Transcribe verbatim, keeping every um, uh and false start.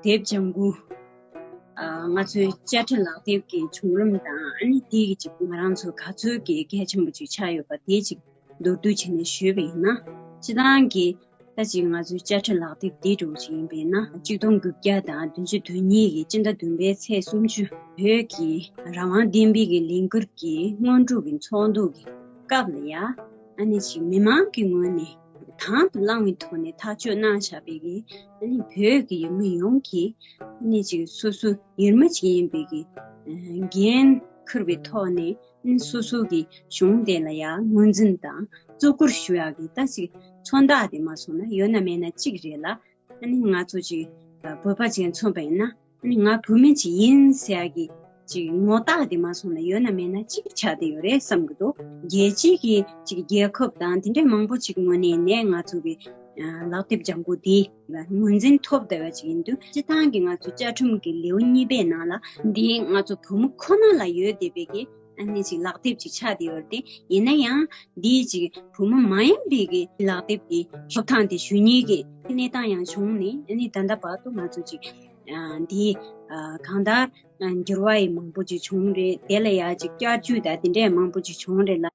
དེབ་ལྗང་གུ། ཨ། ང་ཚོའི་དཔྱ་ཁྲལ་ལག་དེབ་ཀྱི་བྱུང་རིམ་དང་། ཨ་ནི་དེ་གི་ཅིག་ང་རང་ཚོ་ག་ཚོད་ཀྱི་གལ་ཆེན་པོ་ཅིག་ཆགས་ཡོད་པ་དེ་ཅིག་མདོར་བསྡུས་བྱས་ནས་ཞུས་པ་ཡིན་ན། སྤྱིར་བཏང་གི་ད་ཅིག་ང་ཚོའི་དཔྱ་ཁྲལ་ལག་དེབ་འདི་འདྲ་བོ་ཅིག་ཡིན་པས་ན། གཅིག་སྟོང་དགུ་བརྒྱ་དང་བདུན་ཅུ་དོན་གཉིས་ཀྱི་སྤྱི་ཟླ་བདུན་པའི་ཚེས་སུམ་ཅུ། བོད་ཀྱི་རང་དབང་བསྟན་པའི་གི་ལས་འགུལ་གྱི་སྔོན་འགྲོ་གི་ཚོགས་འདུ་གི་སྐབས་ལ་ཡ། ཨ་ནི་ཅིག་མི་མང་གི་ངོས་ནས་དང་དུ་བླངས་པའི་ཐོག་ནས་ཐག་གཅོད་གནང་བཞག་པའི་གི། ཨ་ནི་བོད་ཀྱི་མི་ཡོངས་ཀྱི། ཨ་ནི་ཅིག་སོ་སོ་ཡུལ་མི་ཅིག་ཡིན་པའི་གི་འགན་འཁུར་བའི་ཐོག་ནས། ཨ་ནི་སོ་སོ་གི་གཞུང་དེ་ལ་ཡ་ངོས་འཛིན་དང་བརྩི་བཀུར་ཞུ་ཡག་གི་ད་ཅིག་མཚོན་རྟགས་དེ་མ་སོང་ན་ཡོད་ན་མེད་ན་གཅིག་རེད་ལ། ཨ་ནི་ང་ཚོ་ཅིག་བོད་པ་ཅིག་མཚོན་པ་ཡིན་ན། ཨ་ནི་ང་བོད་མི་ཅིག་ཡིན་ཟེར་ཡག་གི་ཅིག་ངོ་རྟགས་དེ་མ་སོང་ན་ཡོད་ན་མེད་ན་གཅིག་ཆགས་བསྡད་ཡོད་རེད་བསམ་གི་འདུག་རྒྱལ་སྤྱིའི་གི་ཅིག་རྒྱལ་ཁབ་དང་དེ་འདྲའི་མང་པོ་ཅིག་ངོས་ནས་ནས་ང་ཚོ་གི་ལག་དེབ་ལྗང་གུ་འདི་ངོས་འཛིན་ཐོབ་བསྡད་པ་ཅིག་ཡིན་དུས། སྤྱིར་བཏང་གི་ང་ཚོ་བཅའ་ཁྲིམས་ཀྱི་ལེའུ་གཉིས་པའི་ནང་ལ་འདི་ང་ཚོ་བོད་མི་ཁོ་ན་ལ་ཡོད་བསྡད་པའི་གི། ཨ་ནི་ཅིག་ལག་དེབ་ཅིག་ཆགས་བསྡད་ཡོད་རེད་དེ། ཡིན་ན་ཡང་འདིའི་ཅིག་བོད་མི་མ་ཡིན་པའི་གི་ལག་དེབ་ཀྱི་ཐོབ་ཐང་དེ་ཞུ་མཁན་གི་གནས་སྟངས་ཡང་བྱུང་ནས། ཨ་ནི་ད་ལྟ་བར་དུ་ང་ཚོ་ཅིག་ཨ། འདི་ཨ། གང་ལྟར་ཨ། འགྱུར་བ་ཡི་མང་པོ་ཅིག་བྱུང་རེད། དེ་ལ་ཡ་ཅིག་བསྐྱར་བཅོས་དང་དེ་འདྲའི་མང་པོ་ཅིག་བྱུང་རེད་ལ།